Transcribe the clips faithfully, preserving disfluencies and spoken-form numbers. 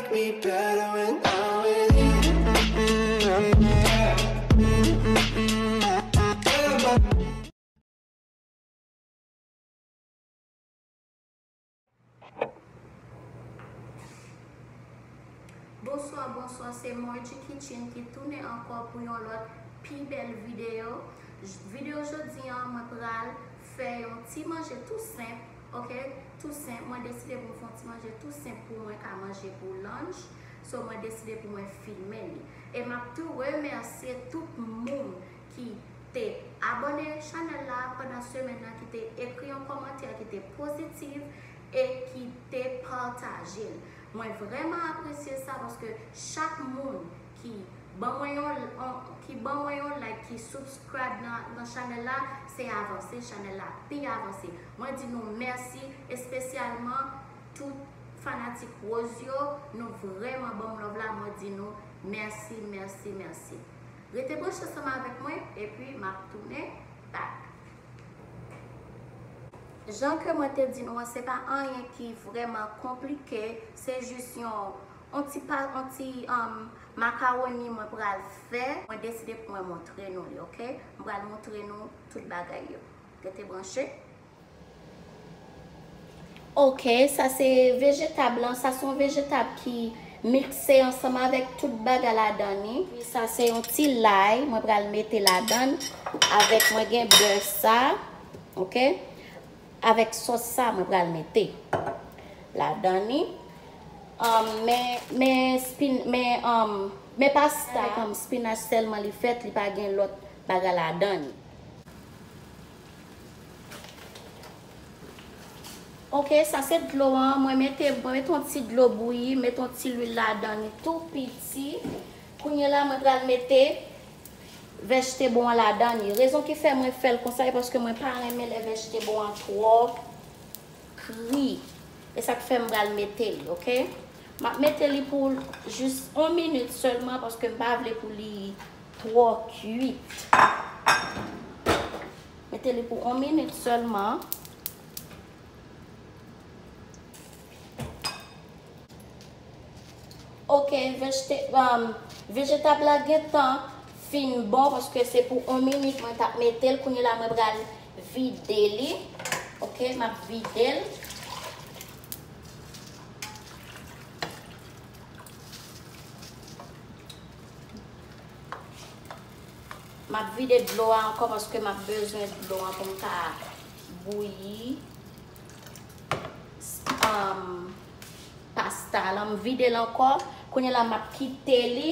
Me better when I'm with you. Mm-mm, mm-mm, mm-mm, mm-mm, mm-mm. Bonswa, bonswa, se Margie Kitchen ki tounen ankò pou yon lòt pi bèl videyo. J-, videyo jodi an, mwen pral fè yon ti manje tou senp, ok? Tou senp. Mwen deside pou m fè yon ti manje tou senp pou mwen ka manje pou lunch. So, mwen deside pou mwen filme li. E m ap tou remèsye tout moun ki te abòne chanèl la pandan semèn nan, ki te ekri yon kòmantè ki te pozitif e ki te pataje l. Mwen vrèman apresye sa paske chak moun ki ban mwen yon, yon, ki ban mwen yon like, ki subscribe nan, nan chanèl la, se avanse, chanèl la pi avanse. Mwen di nou mèsi, espesyalman tout fanatik Rose yo, nou vrèman ban m love la, mwen di nou mèsi, mèsi, mèsi. Rete branche ansanm avèk mwen, epi m ap tounen back. Jan ke mwen te di nou an, se pa anyen ki vrèman konplike, se jis yon, yon ti pa, yon ti, um, makawoni mwen pral fè. Mwen deside pou mwen montre nou li, ok? Mwen pral montre nou tout bagay yo. Rete branche. Ok, sa se vejetab lan. Sa se yon vejetab ki mikse ansanm avèk tout bagay ladan li. Epi sa se yon ti lay, mwen pral mete ladan l. Avèk mwen gen bè sa, ok? Avèk sòs sa, mwen pral mete ladan li. Um, men, men spin-, men, um, men pasta avèk, um, spinach sèlman li fèt, li pa gen lòt bagay ladan li. Ok, sa se dlo an. Mwen mete, mwen mete yon ti dlo bouyi, mete yon ti lwil ladan li tou piti. Kounye la, mwen pral mete vèjtebo an ladan li. Rezon ki fè mwen fè l konsa, e paske mwen pa renmen lè vèjtebo an twò kri. E sa k fè m pral mete li, ok? M ap mete li pou jis yon minit sèlman, paske m pa vle pou li twò kuit. Mete li pou yon minit sèlman. Ok, vejte-, um, vejetab la gentan fin bon, paske se pou yon minit mwen t ap mete l. Kounye la, mwen pral vide li. Ok, m ap vide l. M ap vide dlo a ankò paske m ap bezwen dlo a pou m ka bouyi, um, pasta la. M vide l ankò. Kounye la, m ap kite li.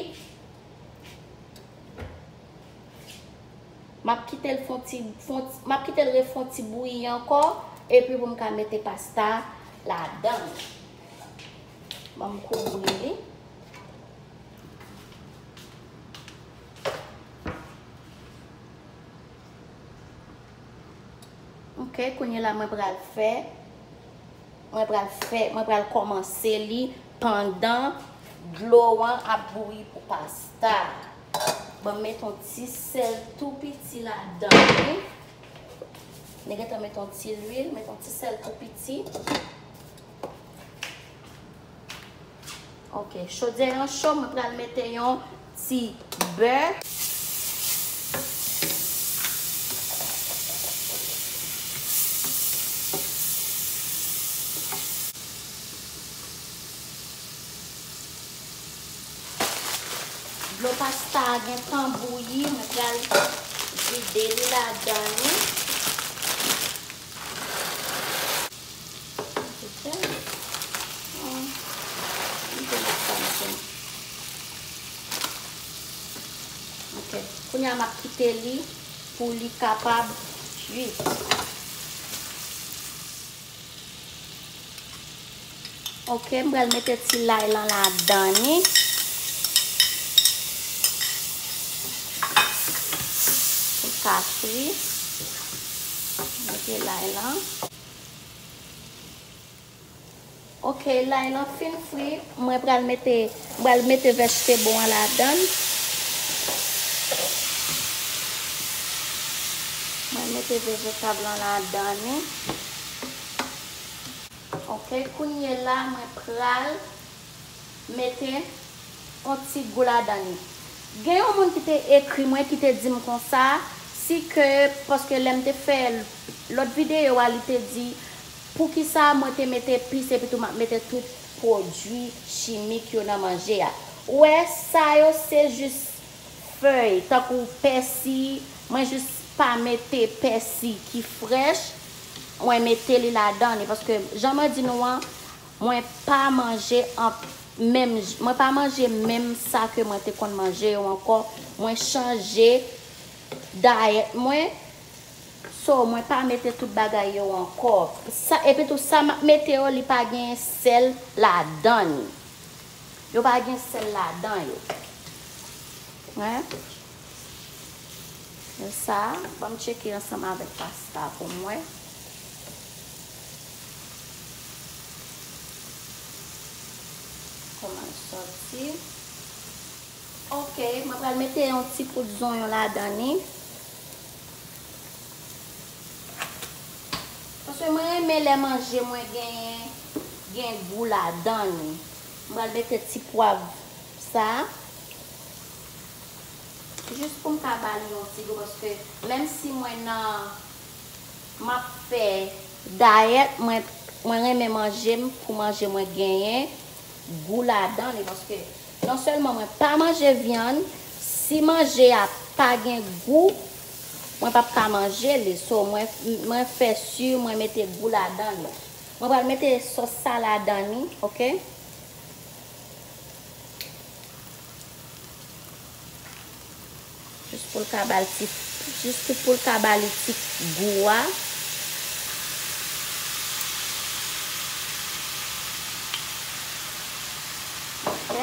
M ap kite l fè yon ti, fè yon ti, m ap kite l refè yon ti bouyi ankò, epi pou m ka mete pasta ladan l. Ban m kouvri li. Ok, kounye la mwen pral fè, mwen pral fè, mwen pral kòmanse li pandan dlo an ap bouyi pou pasta. Bon, m met yon ti sèl tou piti ladan li. Mwen gentan met yon ti lwil, met yon ti sèl tou piti. Ok, chodyè an cho, mwen pral mete yon ti bè. Dlo pasta a gentan bouyi, mwen pral vide li ladan li. Ok. Hmm. Ok. Kounye a m ap kite li pou li kapab kuit. Ok, m pral mete ti lay lan ladan li. Pou l ka fri. Mete lay lan. Ok, lay lan fin fri. Mwen pral mete, mwen pral mete vèjtebo an ladan. Mwen mete vejetab lan ladan li. Ok, kounye la, mwen pral mete yon ti gou ladan li. Gen yon moun ki te ekri mwen, ki te di m konsa, si ke, paske lè m te fè lòt videyo a, li te di, poukisa mwen te mete epis epi tou m ap mete tout pwodui chimik yo nan manje a. Ou wè, sa yo se jis fèy, tankou pèsi, mwen jis pa mete pèsi ki frèch, mwen mete li ladan li, paske jan mwen di nou an, mwen pa manje an, menm, mwen pa manje menm sa ke mwen te konn manje yo ankò, mwen chanje dayèt mwen, so mwen pa mete tout bagay yo ankò. Sa, epi tou sa m ap mete yo, li pa gen sèl ladan li. Yo pa gen sèl ladan yo. Wen. Men sa, ban m tcheke ansanm avèk pasta pou m wè kòman l sòti. Ok, mwen pral mete yon ti poud zonyon ladan li. Paske mwen renmen lè manje mwen genyen, gen gou ladan li. Mwen pral mete ti pwav sa. Jis pou m ka ba li yon ti gou, paske menm si mwen nan, m ap fè dayèt, mwen, mwen renmen manje m pou manje mwen genyen gou ladan li, paske non sèlman mwen pa manje vyann, si manje a pa gen gou, mwen p ap ka manje li. So, mwen, mwen fè si mwen mete gou ladan li. Mwen pral mete sòs sa ladan li, ok? Jis pou l ka ba l ti, jis pou l ka ba li ti gou a. Ok.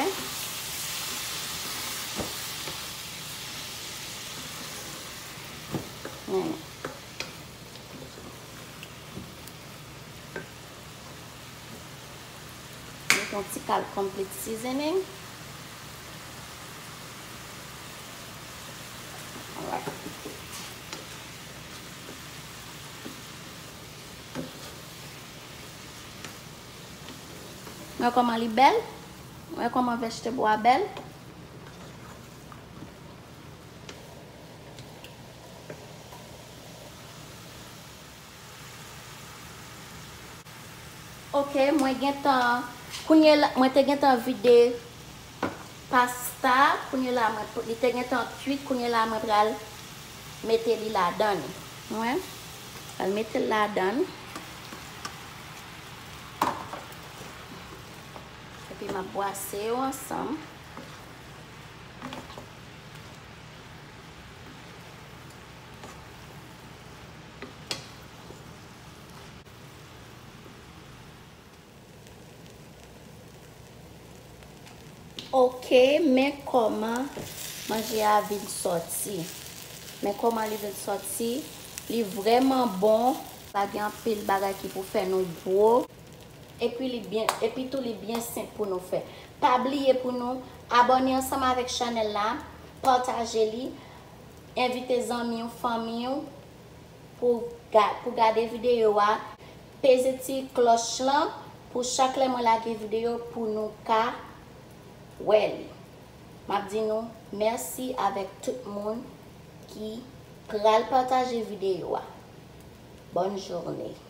Men. Met yon ti kal complete seasoning. Alright. Mwen kòman li bèl? Mwen kòman vegetable a bèl? Ok, mwen gentan, kounye la, mwen te gentan vide pasta, kounye la, mwen, li te gentan kuit, kounye la, mwen pral mete li ladan li. Mwen pral mete l ladan. Epi m ap bwase yo ansanm. Ok, men kòman manje a vin sòti. Men kòman li vin sòti. Li vrèman bon. Pa gen anpil bagay ki pou fè nou gwo. Epi li byen, epi tou li byen senp pou nou fè. Pa bliye pou nou abòne ansanm avèk chanèl la, pataje li, envite zanmi w, fanmi w pou ga-, pou gade videyo a. Peze ti klòch lan pou chak lè mwen lage videyo pou nou ka wè li. M ap di nou mèsi avèk tout moun ki pral pataje videyo a. Bonne journée.